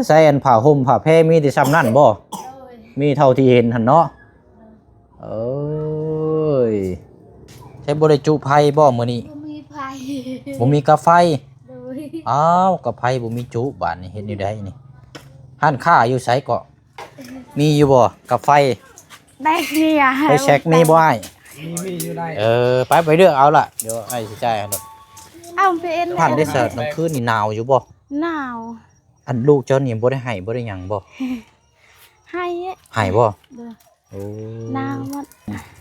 ໃສ່ອັນຜ້າຫົ່ມຜ້າແພມີແຕ່ຊ່ຳນັ້ນບໍ່? ໂດຍ ມີເທົ່າທີ່ເຫັນຫັ້ນເນາະ. ເອີຍ ໃຊ້ບໍ່ໄດ້ຈຸໄຟບໍ່ມື້ນີ້? ບໍ່ມີໄຟ ບໍ່ມີກາໄຟ. ໂດຍ ອ້າວ ກາໄຟບໍ່ມີຈຸ ບາດນີ້ເຮັດແນວໃດນີ້? ຮ້ານຄ້າຢູ່ໃສເກາະ? ມີຢູ່ບໍ່ກາໄຟ? ໄດ້ເລີຍ ໄປແຊັກມີບໍ່ອ້າຍ? ມີ ມີຢູ່ໃນ ເອີ ໄປ ໄປເລືອກເອົາລະ ດຽວອ້າຍຊິຈ່າຍໃຫ້ດອກ. ເອົາໄປເອັນ ຜ່ານໄດ້ສະ ກາງຄືນນີ້ໜາວຢູ່ບໍ່? ໜາວ. ອັນລູກເຈົ້ານີ້ບໍ່ໄດ້ໄຫ້ບໍ່ໄດ້ຫຍັງບໍ່? ໄຫ້ ໄຫ້ບໍ່? ໂດຍ ໂອ້ ໜາວໝົດ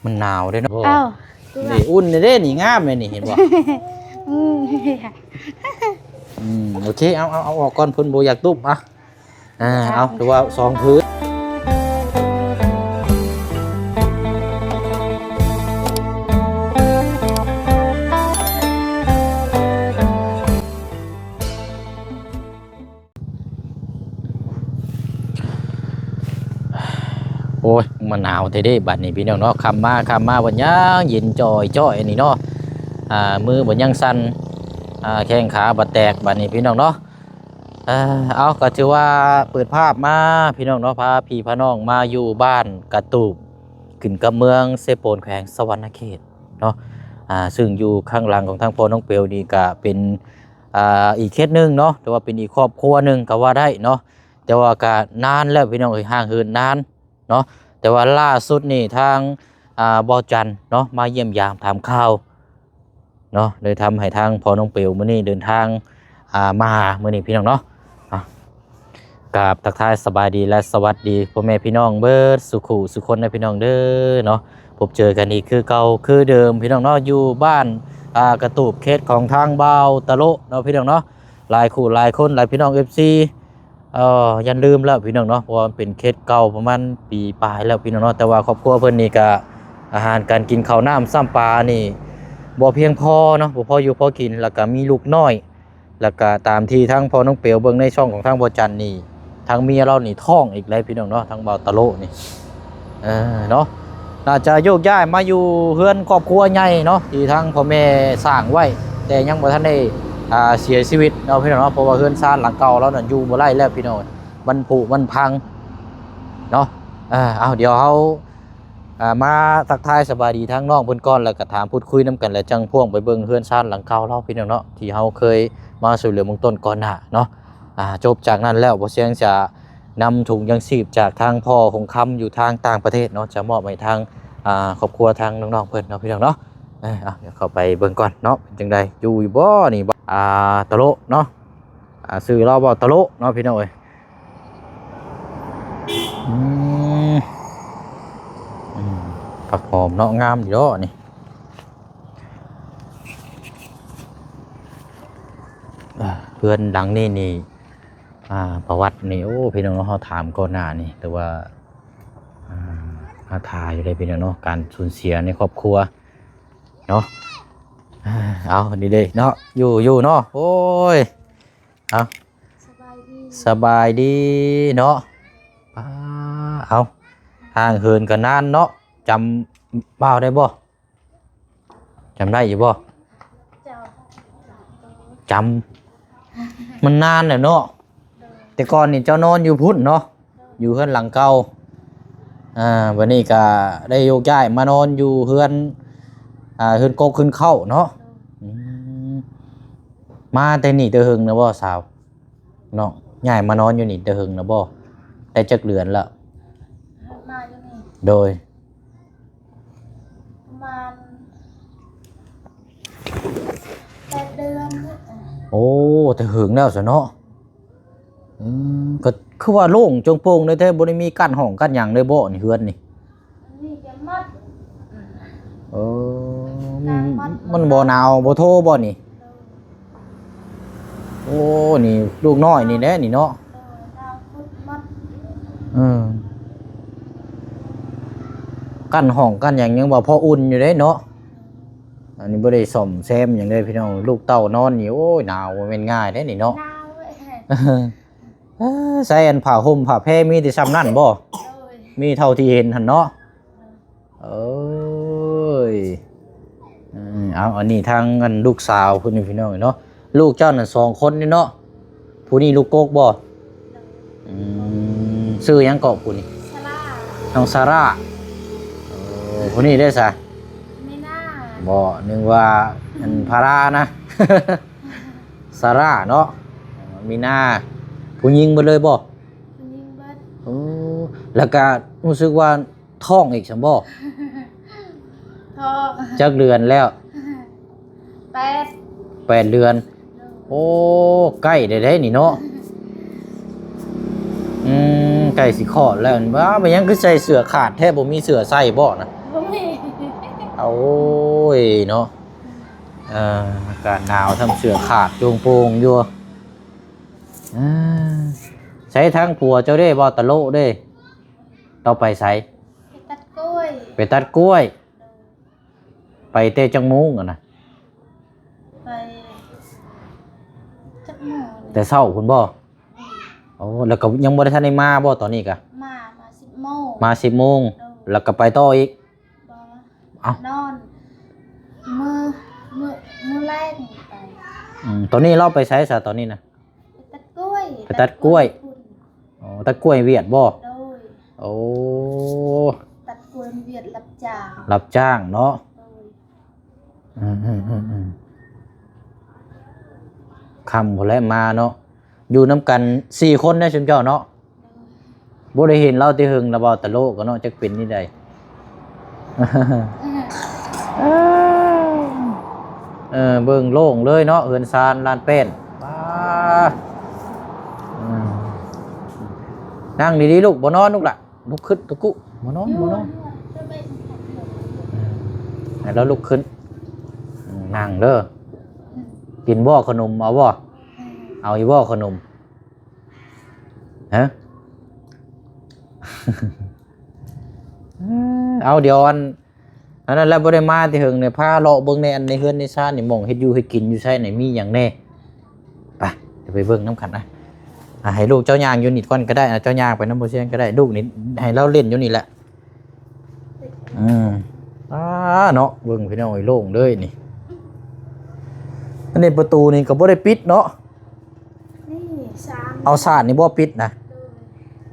ມັນໜາວເດ້ເນາະ. ເອົ້າ ນີ້ອຸ່ນເດ້ນີ້ ງາມເດ້ນີ້ ເຫັນບໍ່? ອືມ ອືມ ໂອເຄ ເອົາ ເອົາ ເອົາອອກກ່ອນ ເພິ່ນບໍ່ຢາກຕຸ້ມ ອ່ະ ອ່າ ເອົາ ຖືວ່າສອງຜືນ. ໂອ້ຍ ມັນໜາວແທ້ເດ້ບາດນີ້ພີ່ນ້ອງເນາະ. ຄ່ຳມາ ຄ່ຳມາບັດຍັງເຢັນຈ່ອຍໆ ອັນນີ້ເນາະ. ອ່າ ມືບັດຍັງສັ່ນ ອ່າ ແຂ້ງຂາບັດແຕກບາດນີ້ພີ່ນ້ອງເນາະ. ເອີ ເອົາ ກໍຖືວ່າເປີດພາບມາພີ່ນ້ອງເນາະ ພາພີ່ພານ້ອງມາຢູ່ບ້ານກະຕູບ ຂຶ້ນກັບເມືອງເຊໂປນ ແຂວງສະຫວັນນະເຂດເນາະ. ອ່າ ຊຶ່ງຢູ່ຂ້າງຫຼັງຂອງທາງພໍ່ນ້ອງເປວນີ້ກະເປັນ ອ່າ ອີກເຂດໜຶ່ງເນາະ ແຕ່ວ່າເປັນອີກຄອບຄົວໜຶ່ງກໍວ່າໄດ້ເນາະ. ແຕ່ວ່າກໍນານແລ້ວພີ່ນ້ອງເອີຍ ຫ່າງເຫີນນານເນາະ. ແຕ່ວ່າລ່າສຸດນີ້ທາງ ອ່າ ບ່າວຈັນເນາະ ມາຢ້ຽມຢາມຖາມຂ່າວເນາະ ເລີຍທຳໃຫ້ທາງພໍ່ນ້ອງເປວມື້ນີ້ເດີນທາງ ອ່າ ມາຫາມື້ນີ້ພີ່ນ້ອງເນາະ. ອ່ະ ກາບທັກທາຍສະບາຍດີ ແລະ ສະຫວັດດີພໍ່ແມ່ພີ່ນ້ອງເບິດສູ່ຄູ່ສູ່ຄົນເດີພີ່ນ້ອງເດີເນາະ. ພົບເຈີກັນອີກຄືເກົ່າຄືເດີມພີ່ນ້ອງເນາະ ຢູ່ບ້ານ ອ່າ ກະຕູບ ເຂດຂອງທາງບ່າວຕະໂລະເນາະພີ່ນ້ອງເນາະ. ຫຼາຍຄູ່ຫຼາຍຄົນ ຫຼາຍພີ່ນ້ອງ ເອັຟຊີ ເອີ ຢ່າລືມແລ້ວພີ່ນ້ອງເນາະ ເພາະວ່າມັນເປັນເຂດເກົ່າປະມານປີປາຍແລ້ວພີ່ນ້ອງເນາະ. ແຕ່ວ່າຄອບຄົວເພິ່ນນີ້ກະ ອາຫານການກິນ ເຂົ້ານ້ຳຊ້ຳປານີ້ບໍ່ພຽງພໍເນາະ ບໍ່ພໍຢູ່ພໍກິນ ແລ້ວກະມີລູກນ້ອຍ ແລ້ວກະຕາມທີ່ທາງພໍ່ນ້ອງເປວເບິ່ງໃນຊ່ອງຂອງທາງບ່າວຈັນນີ້ ທາງເມຍລາວນີ້ທ້ອງອີກແລ້ວພີ່ນ້ອງເນາະ ທາງບ່າວຕະໂລະນີ້ ເອີ ເນາະ. ໜ້າຈະໂຍກຍ້າຍມາຢູ່ເຮືອນຄອບຄົວໃຫຍ່ເນາະ ທີ່ທາງພໍ່ແມ່ສ້າງໄວ້ ແຕ່ຍັງບໍ່ທັນໄດ້ ອ່າ ເສຍຊີວິດເນາະພີ່ນ້ອງເນາະ. ເພາະວ່າເຮືອນຊານຫຼັງເກົ່າລາວນັ້ນຢູ່ບໍ່ໄດ້ແລ້ວພີ່ນ້ອງ ມັນຜຸມັນພັງເນາະ. ເອີ ເອົາ ດຽວເຮົາ ອ່າ ມາທັກທາຍສະບາຍດີທາງນ້ອງເພິ່ນກ່ອນ ແລ້ວກໍຖາມພູດຄຸຍນຳກັນ ແລ້ວຈັ່ງພ່ວງໄປເບິ່ງເຮືອນຊານຫຼັງເກົ່າລາວພີ່ນ້ອງເນາະ ທີ່ເຮົາເຄີຍມາຊ່ວຍເຫຼືອເບື້ອງຕົ້ນກ່ອນໜ້າເນາະ. ອ່າ ຈົບຈາກນັ້ນແລ້ວ ບ່າວຊຽງຈະນຳຖົງຍັງຊີບຈາກທາງພໍ່ຄົງຄຳຢູ່ທາງຕ່າງປະເທດເນາະ ຈະມອບໃຫ້ທາງ ອ່າ ຄອບຄົວທາງນ້ອງໆເພິ່ນເນາະພີ່ນ້ອງເນາະ. ເອີ ເອົາ ດຽວເຂົ້າໄປເບິ່ງກ່ອນເນາະ ເປັນຈັ່ງໃດ ຢູ່ຢູ່ບໍ່ນີ້ ບ່າວ ອ່າ ຕະໂລະເນາະ. ອ່າ ຊື່ລາວວ່າຕະໂລະເນາະພີ່ນ້ອງເອີຍ. ອືມ ອືມ ຜັກຫອມເນາະ ງາມຢູ່ເນາະນີ້. ເຮືອນຫຼັງນີ້ນີ້ ອ່າ ປະຫວັດນີ້ ໂອ້ ພີ່ນ້ອງເນາະ ເຮົາຖາມກ່ອນໜ້ານີ້ ແຕ່ວ່າ ອ່າ ມາຖ່າຍຢູ່ເດ້ພີ່ນ້ອງເນາະ ການສູນເສຍໃນຄອບຄົວເນາະ. ເອົາ ນີ້ເດ້ເນາະ ຢູ່ ຢູ່ເນາະ ໂອ້ຍ. ເອົາ ສະບາຍດີ ສະບາຍດີເນາະ. ປ້າ ເອົາ ຫ່າງເຫີນກັນນານເນາະ ຈຳບ່າວໄດ້ບໍ່? ຈຳໄດ້ຢູ່ບໍ່? ຈຳ ມັນນານແລ້ວເນາະ. ແຕ່ກ່ອນນີ້ເຈົ້ານອນຢູ່ພຸ້ນເນາະ ຢູ່ເຮືອນຫຼັງເກົ່າ. ອ່າ ບັດນີ້ກະໄດ້ໂຍກຍ້າຍມານອນຢູ່ເຮືອນ ອ່າ ເຮືອນກົກເຮືອນເຄົ້າເນາະ. ອືມ ມາແຕ່ນີ້ແຕ່ເຫິງແລ້ວບໍ່ສາວ? ເນາະ ຍ້າຍມານອນຢູ່ນີ້ແຕ່ເຫິງແລ້ວບໍ່? ໄດ້ຈັກເດືອນແລ້ວ? ມາຢູ່ນີ້ ໂດຍ ປະມານແປດເດືອນ. ໂອ້ ແຕ່ເຫິງແລ້ວຊະເນາະ. ອືມ ກໍຄືວ່າໂລ່ງໂຈງໂປ່ງເລີຍແທ້ ບໍ່ໄດ້ມີກັ້ນຫ້ອງກັ້ນຫຍັງເລີຍບໍ່ນີ້ ເຮືອນນີ້? ນີ້ກໍມັດ ເອີ ມັນບໍ່ໜາວບໍ່ໂທບໍ່ນີ້? ໂອ້ ນີ້ລູກນ້ອຍນີ້ແຫຼະນີ້ເນາະ. ເອີ ກັ້ນຫ້ອງກັ້ນຫຍັງຍັງວ່າພໍອຸ່ນຢູ່ເດ້ເນາະ. ອັນນີ້ບໍ່ໄດ້ສ້ອມແຊມຫຍັງເດ້ພີ່ນ້ອງ ລູກເຕົ້ານອນນີ້ ໂອ້ຍ ໜາວ ບໍ່ແມ່ນງ່າຍເດ້ນີ້ເນາະ. ໜາວເວີຍ ເອີ ໃຊ້ອັນຜ້າຫົ່ມຜ້າແພມີແຕ່ຊ່ຳນັ້ນບໍ່? ໂດຍ ມີເທົ່າທີ່ເຫັນຫັ້ນເນາະ. ເອີຍ ເອີ ເອົາ ອັນນີ້ທາງອັນລູກສາວເພິ່ນນີ້ພີ່ນ້ອງເນາະ. ລູກເຈົ້ານັ້ນສອງຄົນນີ້ເນາະ ຜູ້ນີ້ລູກກົກບໍ່? ໂດຍ ອືມ ຊື່ຫຍັງເກາະຜູ້ນີ້? ສາລາ ນ້ອງສາລາ. ເອີ ຜູ້ນີ້ເດ້ຊະ? ມີນາ. ບໍ່ ນຶກວ່າອັນພາລານະ. ສາລາເນາະ ມີນາ. ຜູ້ຍິງເບິດເລີຍບໍ່? ຜູ້ຍິງເບິດ. ໂອ້ ແລ້ວກະຮູ້ສຶກວ່າ ທ້ອງອີກຊັ້ນບໍ່? ທ້ອງ. ຈັກເດືອນແລ້ວ? ແປດ ແປດເດືອນ. ໂອ້ ໃກ້ແລ້ວເດ້ນີ້ເນາະ. ອືມ ໃກ້ຊິຄອດແລ້ວ. ວ້າ ເປັນຫຍັງຄືໃສ່ເສື້ອຂາດແທ້ ບໍ່ມີເສື້ອໃສ່ບໍ່ນະ? ບໍ່ມີ. ໂອ້ຍເນາະ ເອີ ອາກາດໜາວ ທຳເສື້ອຂາດໂຈງໂປ່ງຢູ່. ອາ ໃສທາງຜົວເຈົ້າເດ້ ເວົ້າຕະໂລະເດ້? ເຈົ້າໄປໃສ? ໄປຕັດກ້ວຍ. ໄປຕັດກ້ວຍ. ໂດຍ. ໄປແຕ່ຈັກໂມງຫັ້ນນະ? ໄປຈັກໂມງ? ແຕ່ເຊົ້າພຸ້ນບໍ່? ອືມ. ໂອ້ ແລ້ວກໍຍັງບໍ່ໄດ້ທັນໄດ້ມາບໍ່ຕອນນີ້ກະ? ມາ ມາສິບໂມງ. ມາສິບໂມງ. ໂດຍ. ແລ້ວກໍໄປຕໍ່ອີກ? ບໍ່. ເອົ້າ ນອນ ມື້ ມື້ ມື້ແລງໄປ. ອືມ ຕອນນີ້ລາວໄປໃສຊະຕອນນີ້ນະ? ໄປຕັດກ້ວຍ. ໄປຕັດກ້ວຍ. ຕັດກ້ວຍ. ອໍ ຕັດກ້ວຍຫວຽດບໍ່? ໂດຍ. ໂອ້ ຕັດກ້ວຍຫວຽດ ຮັບຈ້າງ. ຮັບຈ້າງເນາະ. ໂດຍ. ອືມໆໆໆ ຄ່ຳພຸ້ນແຫຼະມາເນາະ. ຢູ່ນຳກັນສີ່ຄົນໄດ໋ຊຸມເຈົ້າເນາະ. ໂດຍ. ບໍ່ໄດ້ເຫັນລາວແຕ່ເຫິງລະ ເວົ້າຕະໂລະກໍເນາະ ຈັກເປັນແນວໃດ. ເອີ ເບິ່ງໂລ່ງເລີຍເນາະ ເຮືອນຊານລານແປ້ນ. ປ້າ ອືມ ນັ່ງດີໆລູກ ບໍ່ນອນລູກລະ ລຸກຂຶ້ນຕະກຸ ບໍ່ນອນ ບໍ່ນອນ. ໃຫ້ລາວລຸກຂຶ້ນ ອືມ ນັ່ງເດີ. ອືມ ກິນບໍ່ຂະໜົມ ເອົາບໍ່? ອືມ ເອົາຢູ່ບໍ່ຂະໜົມ? ຮະ ເອົາ ດຽວອັນ ອັນນັ້ນແຫຼະ ບໍ່ໄດ້ມາແຕ່ເຫິງນີ້ ພາເລາະເບິ່ງແດ່ ອັນໃນເຮືອນໃນຊານນີ້ ໝ່ອງເຮັດຢູ່ເຮັດກິນຢູ່ໃສນີ້ ມີຫຍັງແດ່. ໄປ ດຽວໄປເບິ່ງນຳກັນນະ. ອ່າ ໃຫ້ລູກເຈົ້າຍ່າງຢູ່ນີ້ກ່ອນກໍໄດ້ນະ ເຈົ້າຍ່າງໄປນຳບໍ່ຊຽງກໍໄດ້ ລູກນີ້ໃຫ້ລາວຫຼິ້ນຢູ່ນີ້ແຫຼະ. ອືມ ອ່າ ເນາະ ເບິ່ງພີ່ນ້ອງເອີຍ ໂລ່ງເລີຍນີ້. ອັນນີ້ປະຕູນີ້ກໍບໍ່ໄດ້ປິດເນາະ. ນີ້ ສາມ ເອົາສາດນີ້ບໍ່ປິດນະ? ໂດຍ.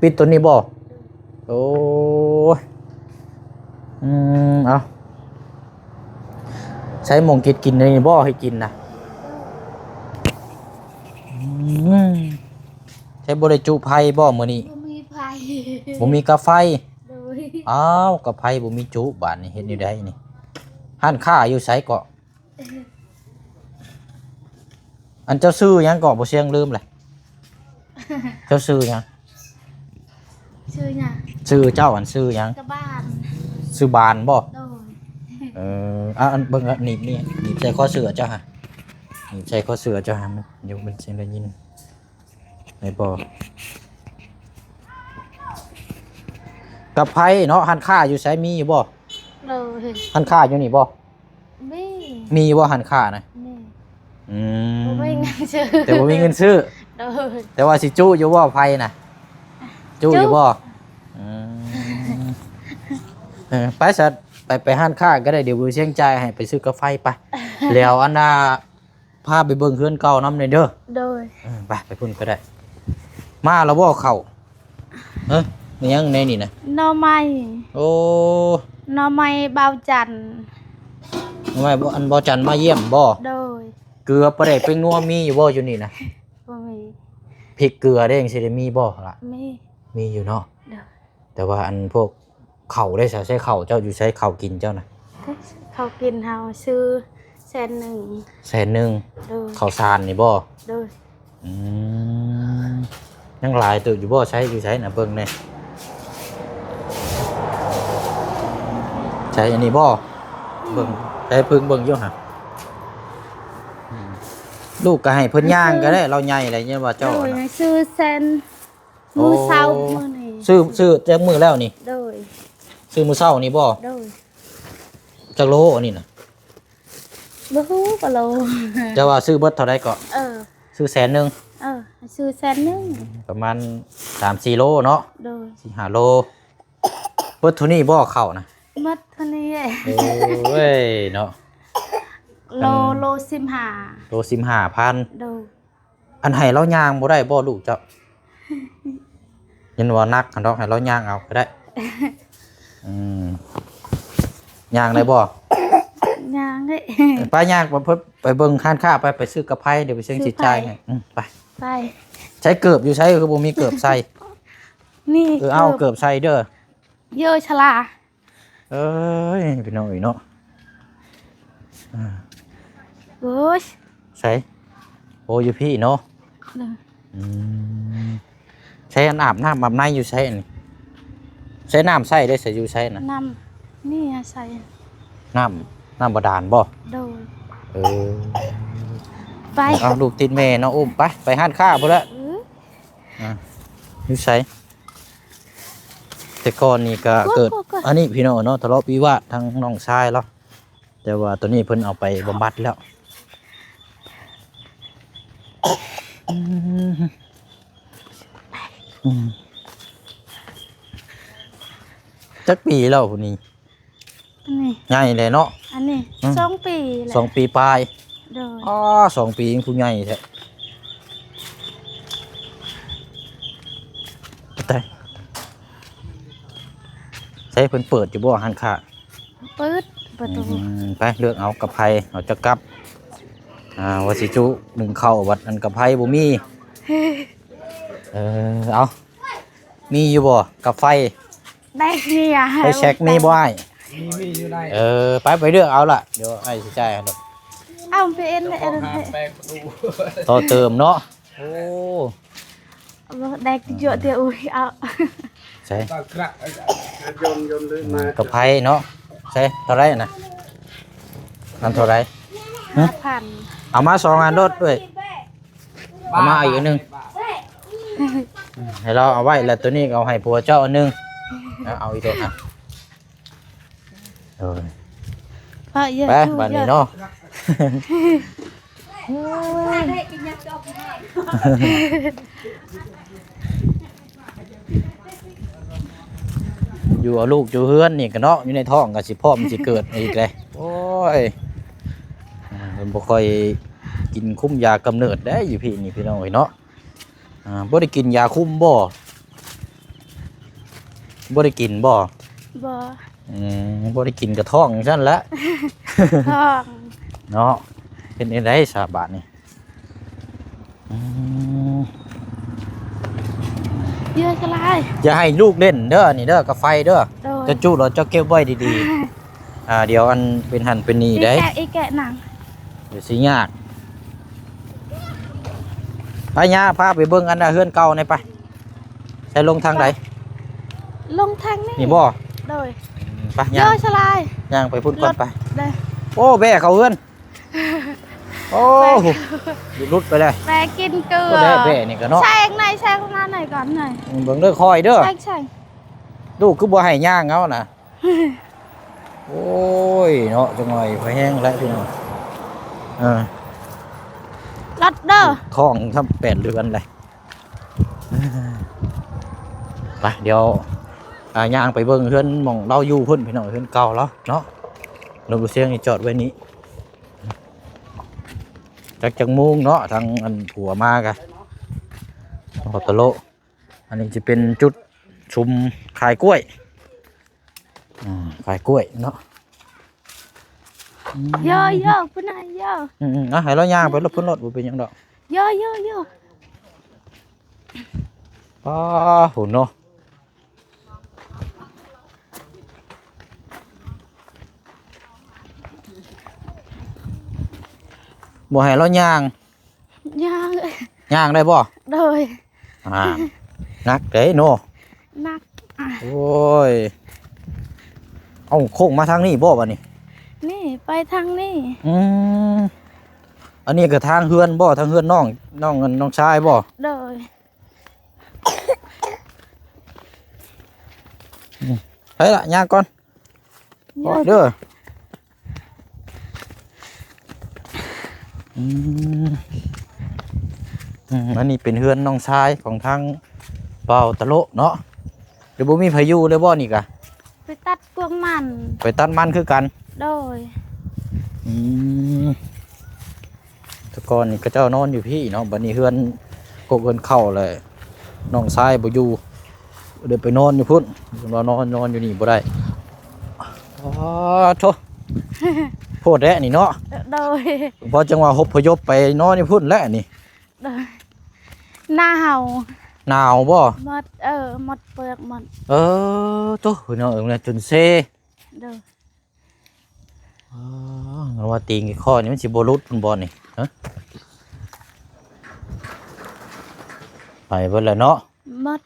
ປິດຕົວນີ້ບໍ່? ໂດຍ. ໂອ້ຍ ອືມ ເອົາ ໃຊ້ໝ່ອງເກັບກິນນີ້ບໍ່ ໃຫ້ກິນນະ? ໂດຍ. ອືມ ໃຊ້ບໍ່ໄດ້ຈຸໄຟບໍ່ມື້ນີ້? ບໍ່ມີໄຟ. ບໍ່ມີກາໄຟ? ໂດຍ. ອ້າວ ກາໄຟບໍ່ມີຈຸ ບາດນີ້ເຮັດແນວໃດນີ້? ຮ້ານຄ້າຢູ່ໃສເກາະ? ອັນເຈົ້າຊື່ຫຍັງເກາະ ບໍ່ຊຽງລືມແຫຼະ. ເຈົ້າຊື່ຫຍັງ? ຊື່ຫຍັງ? ຊື່ເຈົ້າ ອັນຊື່ຫຍັງ? ກະບານ. ຊື່ບານບໍ່? ໂດຍ. ເອີ ອັນ ອັນເບິ່ງ ອັນໜີບນີ້ ໜີບໃສ່ຄໍເສື້ອເຈົ້າຫະ ໜີບໃສ່ຄໍເສື້ອເຈົ້າຫະ ມັນ ດຽວມັນຊິໄດ້ຍິນ. ໄດ້ບໍ່? ກາໄຟເນາະ ຮ້ານຄ້າຢູ່ໃສ ມີຢູ່ບໍ່? ໂດຍ. ຮ້ານຄ້າຢູ່ນີ້ບໍ່? ມີ. ມີຢູ່ບໍ່ຮ້ານຄ້ານະ? ມີ. ອືມ ບໍ່ມີເງິນຊື້. ແຕ່ບໍ່ມີເງິນຊື້. ໂດຍ. ແຕ່ວ່າຊິຈຸຢູ່ບໍ່ໄຟນະ? ຈຸຢູ່ບໍ່? ອືມ ເອີ ໄປຊະ ໄປ ໄປຮ້ານຄ້າກໍໄດ້ ດຽວບໍ່ຊຽງຈ່າຍໃຫ້ ໄປຊື້ກາໄຟໄປ. ແລ້ວອັນນ່າ ພາໄປເບິ່ງເຮືອນເກົ່ານຳແດ່ເດີ. ໂດຍ. ເອີ ໄປ ໄປພຸ້ນກໍໄດ້. ມາແລ້ວບໍ່ເຂົ້າ? ເອີ ມີຫຍັງໃນນີ້ນະ? ໜໍ່ໄມ້. ໂອ້ ໜໍ່ໄມ້ບ່າວຈັນ. ໜໍ່ໄມ້ ອັນບ່າວຈັນມາຢ້ຽມບໍ່? ໂດຍ. ເກືອປາແດກແປ້ງນົວມີຢູ່ບໍ່ຢູ່ນີ້ນະ? ບໍ່ມີ. ພິກເກືອເດ້ ຈັ່ງຊີ້ໄດ້ມີບໍ່ລະ? ມີ. ມີຢູ່ເນາະ. ໂດຍ. ແຕ່ວ່າອັນພວກເຂົ້າໄດ້ຊະ ໃຊ້ເຂົ້າເຈົ້າຢູ່ໃສ ເຂົ້າກິນເຈົ້ານະ? ເຂົ້າກິນເຮົາຊື້ແສນໜຶ່ງ. ແສນໜຶ່ງ. ໂດຍ. ເຂົ້າສານນີ້ບໍ່? ໂດຍ. ອືມ ຍັງຫຼາຍເຕີບຢູ່ບໍ່? ໃຊ້ຢູ່ໃສນະ ເບິ່ງແດ່. ໃຊ້ອັນນີ້ບໍ່? ເບິ່ງ ໃຊ້ເພິ່ງເບິ່ງຢູ່ຫະ. ອືມ ລູກກໍໃຫ້ເພິ່ນຍ່າງກໍໄດ້ ລາວໃຫຍ່ແລ້ວ ຍັງວ່າເຈົ້າ ໂດຍ ນະ ໃຫ້ຊື້ແສນ ມື້ເຊົ້າມື້ນີ້. ຊື້ ຊື້ຈັກມື້ແລ້ວນີ້? ໂດຍ. ຊື້ມື້ເຊົ້ານີ້ບໍ່? ໂດຍ. ຈັກໂລອັນນີ້ນະ? ບໍ່ຮູ້ຈັກໂລ. ເຈົ້າວ່າຊື້ເບິດເທົ່າໃດເກາະ? ເອີ ຊື້ແສນໜຶ່ງ. ເອີ ຊື້ແສນໜຶ່ງ. ປະມານສາມສີ່ໂລເນາະ? ໂດຍ. ສີ່ຫ້າໂລ. ເບິດເທົ່ານີ້ບໍ່ເຂົ້ານະ? ເບິດເທົ່ານີ້. ໂອ້ຍເນາະ. ໂລ ອັນ ໂລສິບຫ້າ. ໂລສິບຫ້າພັນ. ໂດຍ. ອັນໃຫ້ລາວຍ່າງບໍ່ໄດ້ບໍ່ລູກເຈົ້າ? ຍັນວ່າໜັກຫັ້ນດອກ ໃຫ້ລາວຍ່າງເອົາກໍໄດ້. ອືມ ຍ່າງໄດ້ບໍ່? ຍ່າງເດ້. ໄປຍ່າງ ໄປ ໄປເບິ່ງຮ້ານຄ້າ ໄປ ໄປຊື້ກາໄຟ ດຽວໄປເຊື່ອຊິຈ່າຍໃຫ້. ອືມ ໄປ ໄປ. ໃຊ້ເກີບຢູ່ໃສ? ຄືບໍ່ມີເກີບໃສ່. ນີ້ ເອີ ເອົາເກີບໃສ່ເດີ. ເຢີ ຊະລາ. ເອີຍ ພີ່ນ້ອງເອີຍເນາະ. ອ່າ ໂອ້ຍ ໃສ? ໂອ້ ຢູ່ພີ້ເນາະ. ເອີ ອືມ ໃຊ້ອັນອາບນ້ຳອາບໃນຢູ່ໃສນີ້? ໃຊ້ນ້ຳໃຊ້ໄດ້ໃສ ຢູ່ໃສນະ? ນ້ຳນີ້ໃຊ້ ນ້ຳ ນ້ຳບາດານບໍ່? ໂດຍ. ເອີ ໄປ ເອົາລູກຕິດແມ່ເນາະ ອຸ້ມໄປ ໄປຮ້ານຄ້າພຸ້ນແຫຼະ. ເອີ ອ່າ ຢູ່ໃສ? ແຕ່ກ່ອນນີ້ກໍເກີດອັນນີ້ພີ່ນ້ອງເນາະ ທະເລາະວິວາດທາງນ້ອງຊາຍລາວ ແຕ່ວ່າຕອນນີ້ເພິ່ນເອົາໄປບຳບັດແລ້ວ. ອືມ ອືມ ຈັກປີແລ້ວຜູ້ນີ້? ອັນນີ້ ໃຫຍ່ແລ້ວເນາະ. ອັນນີ້ ອືມ ສອງປີແລ້ວ ສອງປີປາຍ. ໂດຍ. ອໍ ສອງປີຍັງຜູ້ໃຫຍ່ແທ້. ຕາຍ ໃສ ເພິ່ນເປີດຢູ່ບໍ່ຮ້ານຄ້າ? ເປີດປະຕູ. ອືມ ໄປເລືອກເອົາກາໄຟ ເອົາຈັກກັບ. ອ່າ ວ່າຊິຈຸໜຶ້ງເຂົ້າ ບັດອັນກາໄຟບໍ່ມີ. ເອີ ເອົາ ມີຢູ່ບໍ່ກາໄຟ? ໄດ້ເລີຍ ໄຟແຊັກມີບໍ່ອ້າຍ? ມີ ມີຢູ່ໃນ ເອີ ໄປ ໄປເລືອກເອົາລະ ດຽວອ້າຍຊິຈ່າຍໃຫ້. ເອົາໄປເອັນ ເຈົ້າຂອງຮ້ານແປງປະຕູ ຕໍ່ເຕີມເນາະ. ໂອ້ ບໍ່ໄດ້ເຍອະເດ ໂອ້ຍ ເອົາ ໃສ່ ຢົນ ຢົນເລີຍມາ ກາໄຟເນາະ. ໃສ່ ເທົ່າໃດນະ? ອັນເທົ່າໃດ? ຫ້າພັນ. ເອົາມາສອງອັນໂລດເວີຍ. ເອົາມາອີກອັນໜຶ່ງ ໃຫ້ລາວເອົາໄວ້ ແລ້ວໂຕນີ້ກໍເອົາໃຫ້ຜົວເຈົ້າອັນໜຶ່ງ. ເອົາ ເອົາອີກໂຕນະ. ໂອ້ຍ ໄປບາດນີ້ເນາະ. ຢູ່ເອົາລູກຢູ່ເຮືອນນີ້ກະເນາະ ຢູ່ໃນທ້ອງກະຊິພ້ອມຊິເກີດອີກເດ້. ໂອ້ຍ ເພິ່ນບໍ່ຄ່ອຍກິນຄຸມຢາກຳເນີດເດ້ ຢູ່ພີ້ນີ້ພີ່ນ້ອງເອີຍເນາະ. ອ່າ ບໍ່ໄດ້ກິນຢາຄຸມບໍ່? ບໍ່ໄດ້ກິນບໍ່? ບໍ່. ອືມ ບໍ່ໄດ້ກິນກະທ້ອງຈັ່ງຊັ້ນແຫຼະ ທ້ອງເນາະ. ເປັນຈັ່ງໃດຊະບາດນີ້? ອືມ ເຍອະກະຫຼາຍ. ຢ່າໃຫ້ລູກຫຼິ້ນເດີ ອັນນີ້ເດີ ກາໄຟເດີ. ໂດຍ. ເຈົ້າຈຸແລ້ວເຈົ້າເກັບໄວ້ດີໆ. ອ່າ ດຽວອັນເປັນຫັ້ນເປັນນີ້ໄດ໋ ອີແກະ ອີແກະໜັງ ດຽວຊິຍາກ. ໄປຍ່າ ພາໄປເບິ່ງອັນເຮືອນເກົ່ານີ້ໄປ. ໃສ່ລົງທາງໃດ? ລົງທາງນີ້ ນີ້ບໍ່? ໂດຍ. ອືມ ໄປຍ່າງ ເດີສະລາຍ ຍ່າງໄປພຸ້ນກ່ອນໄປ. ໂອ້ ແບ້ເຂົ້າເຮືອນ. ໂອ້ ຫຼຸດໄປແລ້ວ ແບ້ກິນເກືອ. ແບ້ ແບ້ນີ້ກະເນາະ ແຊງໃນ ແຊງມາໃນກ່ອນໃນ. ເບິ່ງເດີ ຄ່ອຍເດີ ແຊງ ແຊງ. ລູກຄືບໍ່ໃຫ້ຍ່າງເອົານະ? ໂອ້ຍເນາະ ຈັກໜ່ອຍພໍແຮງແລ້ວພີ່ນ້ອງ. ເອີ ລັດເດີ ທ້ອງຊ້ຳແປດເດືອນແລ້ວ. ໄປ ດຽວ ອ່າ ຍ່າງໄປເບິ່ງເຮືອນໝ່ອງລາວຢູ່ພຸ້ນພີ່ນ້ອງ ເຮືອນເກົ່າລາວເນາະ. ລົດບໍ່ສຽງນີ້ຈອດໄວ້ນີ້ ຈັກ ຈັກໂມງເນາະ ທາງອັນຜົວມາກະ ຮອດຕະໂລ. ອັນນີ້ຈະເປັນຈຸດຊຸມຂາຍກ້ວຍ. ອ່າ ຂາຍກ້ວຍເນາະ. ອືມ ເຢີໆ ພຸ້ນນະ ເຢີ. ອືມໆ ອ່ະ ໃຫ້ລາວຍ່າງໄປລົດພຸ້ນໂລດ ບໍ່ເປັນຫຍັງດອກ. ເຢີໆໆ ປ້າ ໂຫເນາະ ບໍ່ໃຫ້ລາວຍ່າງ. ຍ່າງ ຍ່າງໄດ້ບໍ່? ໂດຍ. ອ່າ ໜັກເດ້ເນາະ ໜັກ. ໂອ້ຍ ເອົາ ໂຄ້ງມາທາງນີ້ບໍ່ບາດນີ້? ນີ້ ໄປທາງນີ້. ອືມ ອັນນີ້ກະທາງເຮືອນບໍ່? ທາງເຮືອນນ້ອງ ນ້ອງ ນ້ອງຊາຍບໍ່? ໂດຍ. ອືມ ໄປລະ ຍ່າງກ່ອນ. ໂອ້ຍ ເດີ ອືມ ອືມ ອັນນີ້ເປັນເຮືອນນ້ອງຊາຍຂອງທາງບ່າວຕະໂລະເນາະ. ຫຼືບໍ່ມີໃຜຢູ່ເລີຍບໍ່ນີ້ກະ? ໄປຕັດກວງມັນ ໄປຕັດມັນຄືກັນ. ໂດຍ. ອືມ ແຕ່ກ່ອນນີ້ເຂົາເຈົ້ານອນຢູ່ພີ້ເນາະ ບາດນີ້ເຮືອນກົກເຮືອນເຂົ້າແລ້ວ ນ້ອງຊາຍບໍ່ຢູ່. ເດີນໄປນອນຢູ່ພຸ້ນ ວ່ານອນ ນອນຢູ່ນີ້ບໍ່ໄດ້. ອໍ ໂທ້ ໂພດແທ້ນີ້ເນາະ. ໂດຍ ບໍ່ ຈັ່ງວ່າອົບພະຍົບໄປນອນຢູ່ພຸ້ນແຫຼະນີ້. ໂດຍ ໜາວ ໜາວບໍ່? ໝົດ ເອີ ໝົດເປືອກໝົດ. ເອີ ໂທ້ ພີ່ນ້ອງເອີຍ ຈົນເຊ. ໂດຍ ອໍ ມັນວ່າຕີນຂ້ອຍນີ້ມັນຊິບໍ່ຫຼຸດພຸ້ນບໍ່ນີ້ ຮະ? ໄປເບິດແລ້ວເນາະ ໝົດ.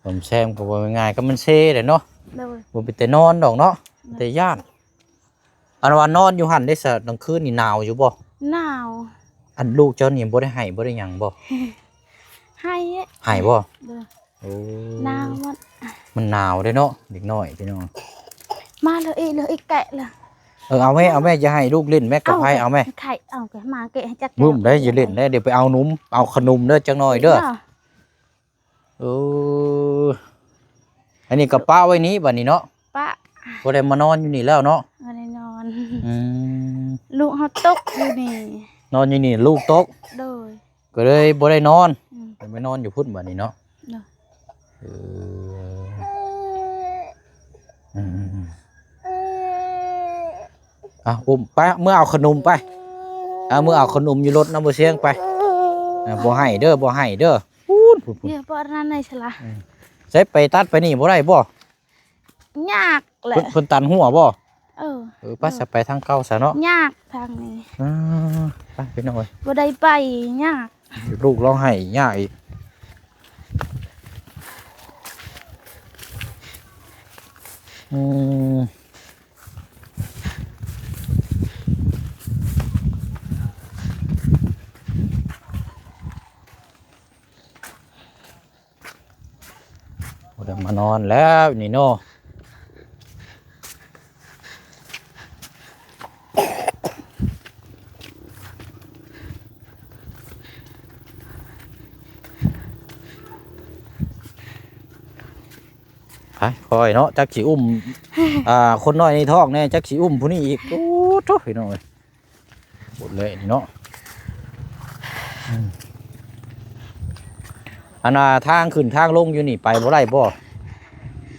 ສົມແຊມກໍບໍ່ແມ່ນງ່າຍ ກໍມັນເຊແຫຼະເນາະ. ໂດຍ ບໍ່ເປັນແຕ່ນອນດອກເນາະ ໂດຍ ແຕ່ຢ້ານ. ອັນວ່ານອນຢູ່ຫັ້ນເດ້ຊະ ກາງຄືນນີ້ໜາວຢູ່ບໍ່? ໜາວ. ອັນລູກເຈົ້ານີ້ບໍ່ໄດ້ໄຫ້ບໍ່ໄດ້ຫຍັງບໍ່? ໄຫ້ ໄຫ້ບໍ່? ໂດຍ ໂອ້ ໜາວໝົດ ມັນໜາວເດ້ເນາະ ເດັກນ້ອຍພີ່ນ້ອງ. ມາເລີຍ ເອີ ເລີຍ ອີກແກະເລີຍ. ເອີ ເອົາແມ່ ເອົາແມ່ ຢ່າໃຫ້ລູກຫຼິ້ນແມ່ ກະໄພ ເອົາແມ່ ໄຂ່ ເອົາ ມາແກະໃຫ້ຈັກ ບຶ້ມໄດ້ ຢ່າຫຼິ້ນໄດ້ ດຽວໄປເອົານົມ ເອົາຂະໜົມເດີ ຈັກໜ້ອຍເດີ. ໂອ້ ອັນນີ້ກໍປະໄວ້ນີ້ບັດນີ້ເນາະ ປະ ບໍ່ໄດ້ມານອນຢູ່ນີ້ແລ້ວເນາະ ບໍ່ໄດ້ນອນ. ອືມ ລູກເຮົາຕົກຢູ່ນີ້ ນອນຢູ່ນີ້ລູກຕົກ. ໂດຍ ກໍເລີຍບໍ່ໄດ້ນອນ ອືມ ໄປນອນຢູ່ພຸ້ນບັດນີ້ເນາະ. ໂດຍ ເອີ ອືມໆໆ ອ່ະ ອຸ້ມໄປ ເມືອເອົາຂະໜົມໄປ ເອົາ ເມືອເອົາຂະໜົມຢູ່ລົດນຳບໍ່ຊຽງໄປ. ອ່າ ບໍ່ໃຫ້ເດີ ບໍ່ໃຫ້ເດີ ພຸ້ນໆໆ ເອີ ບໍ່ອັນນັ້ນໃດສະລະ. ອືມ ໃຊ້ໄປຕັດໄປນີ້ບໍ່ໄດ້ບໍ່? ຍາກແຫຼະ ເພິ່ນ ເພິ່ນຕັນຮົ້ວບໍ່? ເອີ ເອີ ໄປ ເອີ ຊະ ໄປທາງເກົ່າຊະເນາະ ຍາກທາງນີ້. ອ່າ ໄປພີ່ນ້ອງເອີຍ ບໍ່ໄດ້ໄປ ຍາກ ລູກຮ້ອງໄຫ້ຍາກອີກ. ອືມ ບໍ່ໄດ້ມານອນແລ້ວນີ້ເນາະ. ໄປ ຄ່ອຍເນາະ ຈັກຊິອຸ້ມ ອ່າ ຄົນນ້ອຍໃນທ້ອງແດ່ ຈັກຊິອຸ້ມຜູ້ນີ້ອີກ. ໂອ້ໂທ້ ພີ່ນ້ອງເອີຍ ໝົດແລ້ວນີ້ເນາະ. ອືມ ອັນນ່າ ທາງຂຶ້ນທາງລົງຢູ່ນີ້ໄປບໍ່ໄດ້ບໍ່?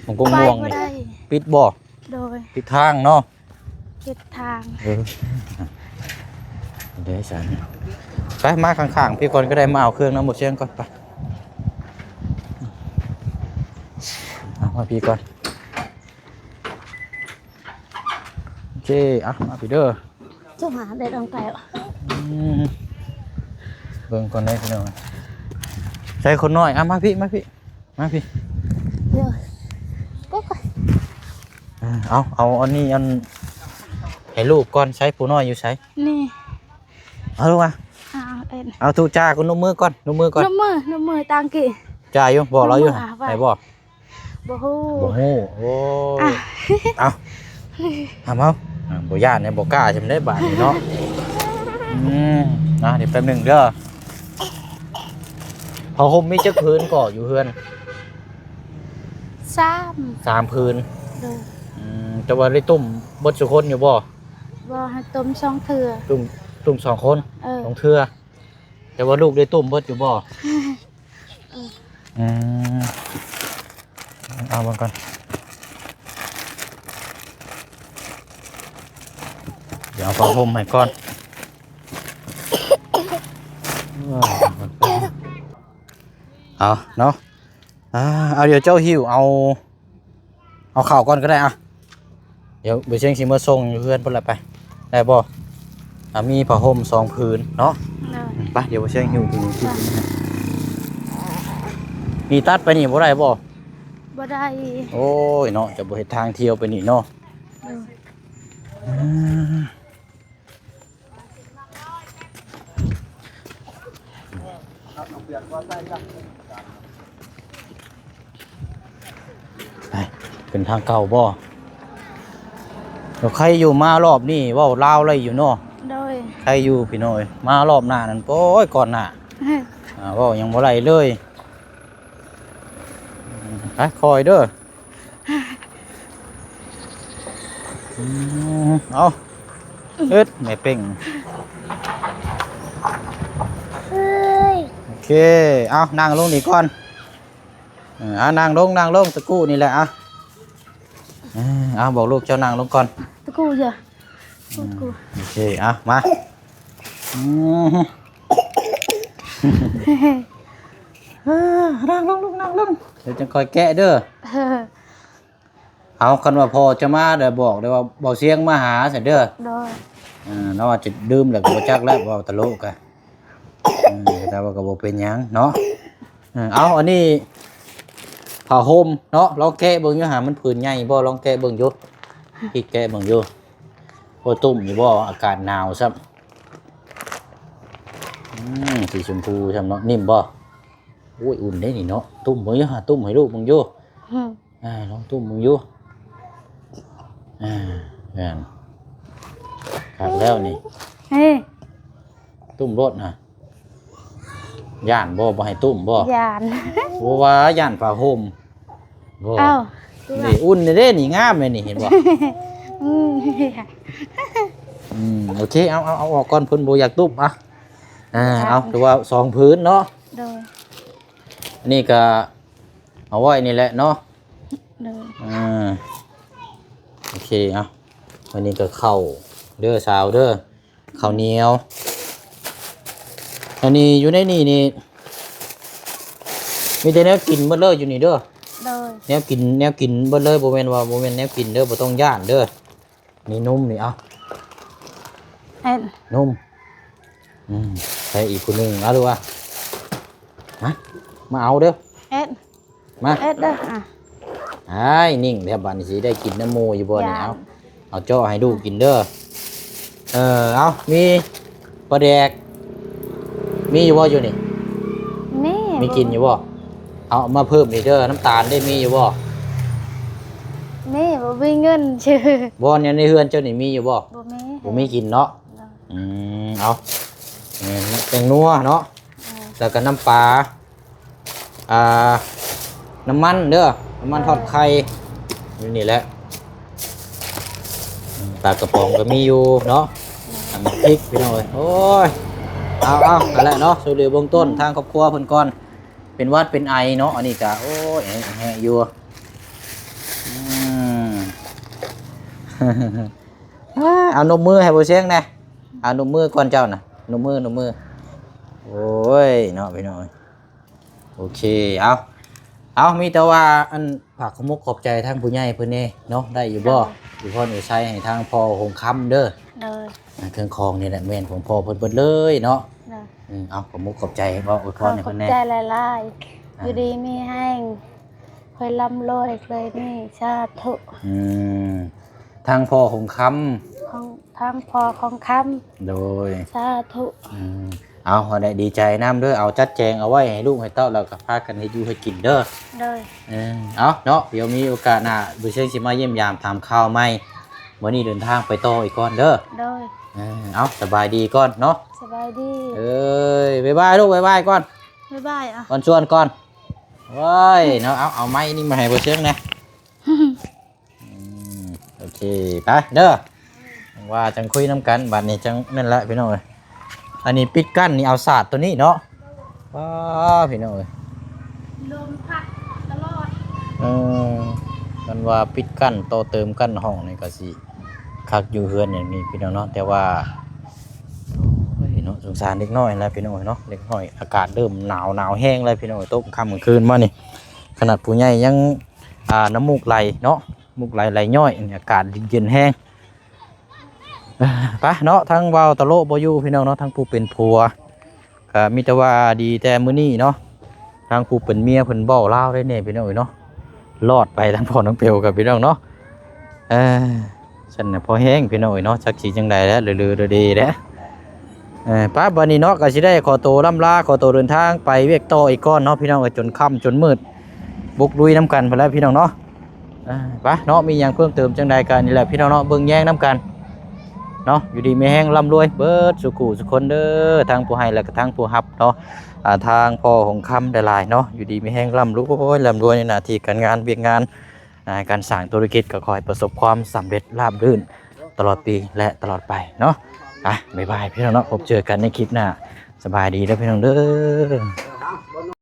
ມັນກົງມ່ວງນີ້ ໄປບໍ່ໄດ້ ປິດບໍ່? ໂດຍ ປິດທາງເນາະ ປິດທາງ. ເອີ ເດ້ຊັ້ນ ໄປ ມາຂ້າງໆ ພີ່ກ່ອນກໍໄດ້ ມາເອົາເຄື່ອງນຳບໍ່ຊຽງກ່ອນ ໄປ ເອົາມາພີ່ກ່ອນ. ໂອເຄ ອ່ະ ມາພີ່ເດີ ຈະຫາໄດ້ດອງໄກ່. ອືມ ເບິ່ງກ່ອນເດີພີ່ນ້ອງ ໃສ່ຄົນນ້ອຍ ອ່ະ ມາພີ່ ມາພີ່ ມາພີ່ ເດີ ກໍ ອ່າ ເອົາ ເອົາອັນນີ້ ອັນ ໃຫ້ລູກກ່ອນ ໃສ່ຜູ້ນ້ອຍຢູ່ໃສ? ນີ້ ເອົາລູກມາ ເອົາ ເອົາ ທຸຈ້າກ່ອນ ນົບມືກ່ອນ ນົບມືກ່ອນ ນົບມື ນົບມື ຕາງກີ້ ຈ້າຢູ່ ບອກລາວຢູ່ ນົບມື ອ່ະ ໄປ ໃຫ້ບໍ່? ບໍ່ຮູ້ ບໍ່ຮູ້ ໂອ້ ອ່ະ ເອົາ ຫາມເອົາ ອ່າ ບໍ່ຢ້ານແດ່ ບໍ່ກ້າຊ່ຳໃດບາດນີ້ເນາະ. ອືມ ອ່ະ ດຽວແປັບໜຶ່ງເດີ ຜ້າຫົ່ມມີຈັກຜືນກໍຢູ່ເຮືອນ? ສາມ ສາມຜືນ. ໂດຍ ອືມ ແຕ່ວ່າໄດ້ຕຸ້ມເບິດສູ່ຄົນຢູ່ບໍ່? ບໍ່ ໃຫ້ຕຸ້ມສອງເທື່ອ ຕຸ້ມ ຕຸ້ມສອງຄົນ ເອີ ສອງເທື່ອ. ແຕ່ວ່າລູກໄດ້ຕຸ້ມເບິດຢູ່ບໍ່? ເອີ ອືມ ເອົາເບິ່ງກ່ອນ ດຽວເອົາຜ້າຫົ່ມໃຫ້ກ່ອນ ເອົາເນາະ. ອ່າ ເອົາ ດຽວເຈົ້າຫິ້ວເອົາ ເອົາເຂົ້າກ່ອນກໍໄດ້ ອ່ະ ດຽວບໍ່ຊຽງຊິມາສົ່ງຢູ່ເຮືອນພຸ້ນລະ ໄປ ໄດ້ບໍ່? ອ່າ ມີຜ້າຫົ່ມສອງຜືນເນາະ. ໂດຍ ໄປ ດຽວບໍ່ຊຽງຫິ້ວໄປນີ້ ໄປ ນີ້ຕັດໄປນີ້ບໍ່ໄດ້ບໍ່? ບໍ່ໄດ້ ໂອ້ຍເນາະ ຈະບໍ່ເຮັດທາງທ່ຽວໄປນີ້ເນາະ. ໂດຍ ອ່າ ໄປ ຂຶ້ນທາງເກົ່າບໍ່? ກໍໃຄຢູ່ ມາລອບນີ້ເວົ້າລາວໄດ້ຢູ່ເນາະ. ໂດຍ ໃຄຢູ່ພີ່ນ້ອງເອີຍ ມາລອບໜ້ານັ້ນ ໂອ້ຍ ກ່ອນໜ້າ ອ່າ ເວົ້າຫຍັງບໍ່ໄດ້ເລີຍ. ໄປ ຄ່ອຍເດີ. ອືມ ເອົາ ເຮັດແມ່ເປັງ ເອີຍ ໂອເຄ ເອົາ ນັ່ງລົງນີ້ກ່ອນ. ເອີ ອ່າ ນັ່ງລົງ ນັ່ງລົງ ຕະກູ້ນີ້ແຫຼະ ອ່າ ເອີ ເອົາ ບອກລູກເຈົ້ານັ່ງລົງກ່ອນ ຕະກູ້ເດີ ຕະກູ້ ໂອເຄ ອ່າ ມາ ອືມ ອ່າ ນັ່ງລົງລູກ ນັ່ງລົງ ດຽວຈັ່ງຄ່ອຍແກະເດີ. ເອົາ ຄັນວ່າພໍ່ຈະມາແລ້ວ ບອກເດີວ່າເບົາຊຽງມາຫາຊັ້ນເດີ. ໂດຍ ເອີ ລາວອາດຈະລືມແລ້ວກໍບໍ່ຈັກແລ້ວ ເວົ້າຕະໂລກກະ ເອີ ແຕ່ວ່າກໍບໍ່ເປັນຫຍັງເນາະ. ເອີ ເອົາ ອັນນີ້ຜ້າຫົ່ມເນາະ ລອງແກະເບິ່ງຢູ່ຫາ ມັນຜືນໃຫຍ່ບໍ່ ລອງແກະເບິ່ງຢູ່ ພິກແກະເບິ່ງຢູ່. ໂອ້ ຕຸ້ມຢູ່ບໍ່ ອາກາດໜາວຊ້ຳ. ອືມ ສີຊົມພູຊ້ຳເນາະ ນິ້ມບໍ່? ໂອ້ຍ ອຸ່ນເດ້ນີ້ເນາະ ຕຸ້ມເບິ່ງຢູ່ຫາ ຕຸ້ມໃຫ້ລູກເບິ່ງຢູ່. ອືມ ອ່າ ລອງຕຸ້ມເບິ່ງຢູ່ ອ່າ ແມ່ນ ຄັກແລ້ວນີ້ ເອີ ຕຸ້ມໂລດນະ. ຢ້ານບໍ່ ບໍ່ໃຫ້ຕຸ້ມບໍ່? ຢ້ານ ບໍ່ວ່າຢ້ານຜ້າຫົ່ມບໍ່? ເອົ້າ ນີ້ອຸ່ນເດ້ນີ້ ງາມເດ້ນີ້ ເຫັນບໍ່? ອືມ ອືມ ໂອເຄ ເອົາ ເອົາ ເອົາອອກກ່ອນ ເພິ່ນບໍ່ຢາກຕຸ້ມ ອ່ະ ອ່າ ເອົາ ຖືວ່າສອງຜືນເນາະ. ໂດຍ ອັນນີ້ກະເອົາໄວ້ນີ້ແຫຼະເນາະ. ໂດຍ ອ່າ ໂອເຄ ເອົາ ອັນນີ້ກໍເຂົ້າເດີສາວເດີ ເຂົ້າໜຽວ. ອັນນີ້ຢູ່ໃນນີ້ນີ້ ມີແຕ່ແນວກິນເບິດເລີຍຢູ່ນີ້ເດີ. ໂດຍ ແນວກິນ ແນວກິນເບິດເລີຍ ບໍ່ແມ່ນວ່າ ບໍ່ແມ່ນແນວກິນເດີ ບໍ່ຕ້ອງຢ້ານເດີ. ນີ້ນົມນີ້ ເອົາ ເອັດ ນົມ ອືມ ໃສ່ອີກຜູ້ໜຶ່ງ ເອົາດູວ່າ ມາ ມາເອົາເດີ ເອັດ ມາ ເອັດເດີ ອ່ະ ອ້າຍ ນິ່ງແທ້ ບາດນີ້ຊິໄດ້ກິນນຳໝູ່ຢູ່ບໍ່ນີ້? ຢ້ານ ເອົາ ເອົາເຈາະໃຫ້ລູກກິນເດີ. ເອີ ເອົາ ມີປາແດກ ມີຢູ່ບໍ່ຢູ່ນີ້? ມີ ມີກິນຢູ່ບໍ່? ເອົາມາເພີ່ມອີກເດີ ນ້ຳຕານເດ້ ມີຢູ່ບໍ່? ມີ ບໍ່ມີເງິນຊື້. ບໍ່ ໃນເຮືອນເຈົ້ານີ້ມີຢູ່ບໍ່? ບໍ່ມີ ບໍ່ມີກິນເນາະ. ອືມ ເອົາ ແມ່ນ ແປ້ງນົວເນາະ ເອີ ແລ້ວກໍນ້ຳປາ ອ່າ ນ້ຳມັນເດີ ນ້ຳມັນທອດໄຂ່ ຢູ່ນີ້ແຫຼະ. ເອີ ປາກະປ໋ອງກໍມີຢູ່ເນາະ ເອີ ອັນນີ້ພິກ ພີ່ນ້ອງເອີຍ. ໂອ້ຍ ເອົາໆ ຫັ້ນແຫຼະເນາະ ຊ່ວຍເຫຼືອເບື້ອງຕົ້ນ ອືມ ທາງຄອບຄົວເພິ່ນກ່ອນ ເປັນຫວັດເປັນໄອເນາະ. ອັນນີ້ກະ ໂອ້ຍ ແຮະຢູ່ ອືມ ເອົານົບມືໃຫ້ບໍ່ຊຽງແດ່ ເອົານົບມືກ່ອນເຈົ້ານະ ນົບມື ນົບມື. ໂອ້ຍ ເນາະ ພີ່ນ້ອງເອີຍ. ໂອເຄ ເອົາ ເອົາ ມີແຕ່ວ່າ ອັນ ຝາກຂອບມຸກຂອບໃຈທາງຜູ້ໃຫຍ່ເພິ່ນແດ່ເນາະ ໄດ້ຢູ່ບໍ່? ໂດຍ ອວຍພອນອວຍໄຊໃຫ້ທາງພໍ່ຫົງຄຳເດີ. ໂດຍ ອ່າ ເຄື່ອງຂອງນີ້ແຫຼະ ແມ່ນຂອງພໍ່ເພິ່ນເບິດເລີຍເນາະ. ໂດຍ ອືມ ເອົາ ຂອບມຸກຂອບໃຈ ເວົ້າອວຍພອນໃຫ້ເພິ່ນແດ່. ຂອບໃຈຫຼາຍໆ ອ່າ ຢູ່ດີມີແຮງ ຄ່ອຍລ່ຳລວຍ ຄ່ອຍມີ ສາທຸ. ອືມ ທາງພໍ່ຫົງຄຳ ຂອງ ທາງພໍ່ຂອງຄຳ. ໂດຍ ສາທຸ. ອືມ ເອົາ ເຮົາໄດ້ດີໃຈນຳເດີ ເອົາຈັດແຈງເອົາໄວ້ໃຫ້ລູກໃຫ້ເຕົ້າ ແລ້ວກໍພາກັນເຮັດຢູ່ເຮັດກິນເດີ. ໂດຍ ເອີ ເອົາເນາະ ດຽວມີໂອກາດໜ້າ ບຸນເຊງຊິມາຢ້ຽມຢາມຖາມຂ່າວໃໝ່. ມື້ນີ້ເດີນທາງໄປຕໍ່ອີກກ່ອນເດີ. ໂດຍ ເອີ ເອົາ ສະບາຍດີກ່ອນເນາະ. ສະບາຍດີ. ເອີຍ ບາຍບາຍລູກ ບາຍບາຍກ່ອນ. ບາຍບາຍ ອ່ະ ກ່ອນຊວນກ່ອນ. ໂອ້ຍ ເນາະ ເອົາ ເອົາໄມ້ນີ້ມາໃຫ້ບໍ່ເຊີງແດ່. ອືມ ໂອເຄ ໄປເດີ ວ່າຈັ່ງຄຸຍນຳກັນ ບັດນີ້ຈັ່ງນັ້ນລະ ພີ່ນ້ອງເອີຍ. ອັນນີ້ປິດກັ້ນນີ້ ເອົາສາດໂຕນີ້ເນາະ. ວ້າ ພີ່ນ້ອງເອີຍ ລົມພັດຕະຫຼອດ. ເອີ ມັນວ່າປິດກັ້ນ ຕໍ່ເຕີມກັ້ນຫ້ອງນີ້ກໍຊິຄັກຢູ່ເຮືອນຢ່າງນີ້ ພີ່ນ້ອງເນາະ. ແຕ່ວ່າ ໂອ້ຍເນາະ ສົງສານເດັກນ້ອຍແຫຼະ ພີ່ນ້ອງເອີຍເນາະ. ເດັກນ້ອຍ ອາກາດເລີ່ມໜາວ ໜາວແຮງແລ້ວ ພີ່ນ້ອງເອີຍ. ຕົກຄ່ຳກາງຄືນມານີ້ ຂະໜາດຜູ້ໃຫຍ່ຍັງ ອ່າ ນ້ຳມູກໄຫຼເນາະ ມູກໄຫຼ ໄຫຼຍ້ອຍ. ອັນນີ້ອາກາດເຢັນແຮງ. ໄປເນາະ ທາງບ່າວຕະໂລະບໍ່ຢູ່ ພີ່ນ້ອງເນາະ ທາງຜູ້ເປັນຜົວ. ກໍມີແຕ່ວ່າດີແຕ່ມື້ນີ້ເນາະ ທາງຜູ້ເປັນເມຍເພິ່ນເວົ້າລາວໄດ້ແດ່ ພີ່ນ້ອງເອີຍເນາະ. ລອດໄປທາງພໍ່ນ້ອງເປວກັບ ພີ່ນ້ອງເນາະ. ເອີ ຊັ້ນນະ ພໍແຮງ ພີ່ນ້ອງເອີຍເນາະ. ຈັກຊິຈັ່ງໃດແຫຼະ ເລີໆເດແຫຼະ. ເອີ ປະ ບັດນີ້ເນາະ ກໍຊິໄດ້ຂໍໂຕລ່ຳລາ ຂໍໂຕເດີນທາງໄປວຽກຕໍ່ອີກກ່ອນເນາະ ພີ່ນ້ອງເອີຍ. ຈົນຄ່ຳຈົນມືດ ບຸກລຸຍນຳກັນພຸ້ນແຫຼະ ພີ່ນ້ອງເນາະ. ເອີ ໄປເນາະ ມີຫຍັງເພີ່ມເຕີມຈັ່ງໃດກໍນີ້ແຫຼະ ພີ່ນ້ອງເນາະ ເບິ່ງແຍງນຳກັນເນາະ. ຢູ່ດີມີແຮງ ລ່ຳລວຍເບິດສູ່ຄູ່ສູ່ຄົນເດີ ທັງຜູ້ໃຫ້ ແລະກໍທັງຜູ້ຮັບເນາະ. ອ່າ ທາງພໍ່ຫົງຄຳຫຼາຍໆເນາະ ຢູ່ດີມີແຮງ ລ່ຳລວຍ ລ່ຳລວຍໃນໜ້າທີ່ການງານວຽກງານ ອ່າ ການສ້າງທຸລະກິດ ກໍຂໍໃຫ້ປະສົບຄວາມສຳເລັດລາບລື່ນຕະຫຼອດປີ ແລະ ຕະຫຼອດໄປເນາະ. ອ່ະ ບາຍບາຍ ພີ່ນ້ອງເນາະ ພົບເຈີກັນໃນຄລິບໜ້າ. ສະບາຍດີເດີ ພີ່ນ້ອງເດີ.